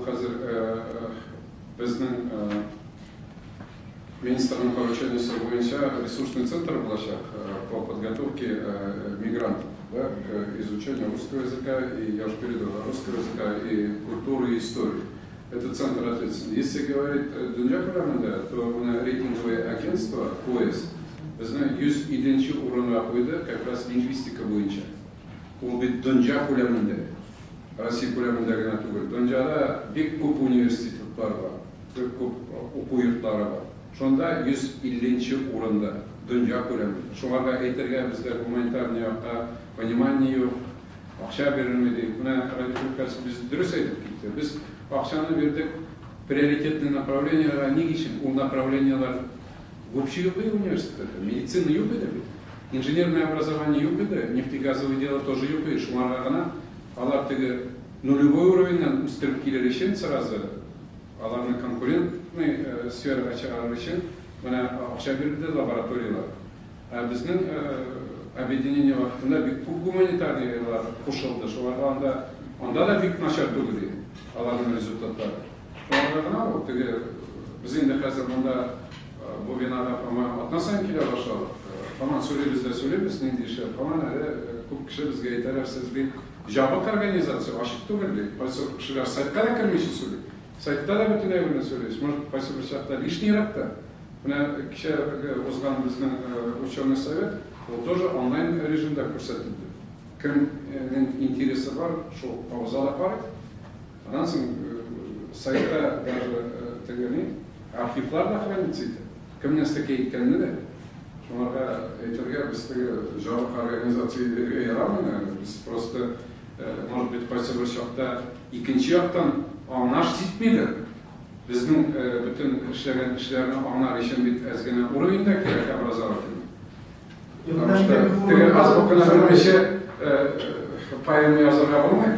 хәзер безнең министрның поручениесе буенча ресурсный центр булачак по подготовке мигрантов, да, к изучению русского языка и, я уже перейду, русского языка и культуры и истории. Это центр ответственности. Если говорить дөнья күләмендә, то менә рейтинговое агентство QS безне 107 урынга куйды как раз лингвистика буенча. Ул бит дөнья күләмендә, Россия күләмендә генә түгел. Дөньяда бик күп университетлар бар, бик күп уку йортлары бар. Шунда 150 урында дөнья күләмендә. Шуңарга әйтергә бездә гуманитарный якка понимание юк, акча бирелми дип. Менә Радий Фәритович без дөрес әйтеп китте. Без акчаны бирдек приоритетный направлениега ни өчен? Ул направлениелар вообще юк иде университетта. Медицина юк иде бит. Инженерное образование юк иде, нефтегазовый дело тоже юк иде. Шуңарга гына алар теге нулевой уровеньнән үстереп килер өчен сразу аларны конкурентный сферага чыгарыр өчен менә акча бирелде лабораториялар. Ә безнең объединение вакытында бик күп гуманитарийлар кушылды. Шуларга анда да бик начар түгел иде аларның результатлары. Шуларга гына ул теге без инде хәзер монда бу бинада, по-моему, атна саен килә башладык. Һаман сөйлибез дә сөйлибез, нинди эшләр. Һаман әле күп кеше безгә әйтәләр, сез бит ябык организация, ачык түгел ди. Кайсы кешеләр сайтка да кермичә сөйли. Сайтта да бөтен әйберне сөйлибез. Может, кайсы бер чакта лишнийрак та. Менә кичә узган безнең ученый совет, ул тоже онлайн режимда күрсәтелде. Кемнең интересы бар, шул кабыза да карый. Аннан соң сайтта даже теге ни, архивлар да хранится итә. Кем нәрсә әйткәнне дә. Шуңарга әйтергә без теге ябык организация дияргә ярамый. Без просто, может быть, кайсы бер чакта икенче яктан аңлаш җитмидер. Безнең бөтен эшләгән эшләрне аңлар өчен бит әз генә уровень да кирәк образовательный. Потому что теге азбуканы белмичә поэма язарга булмый.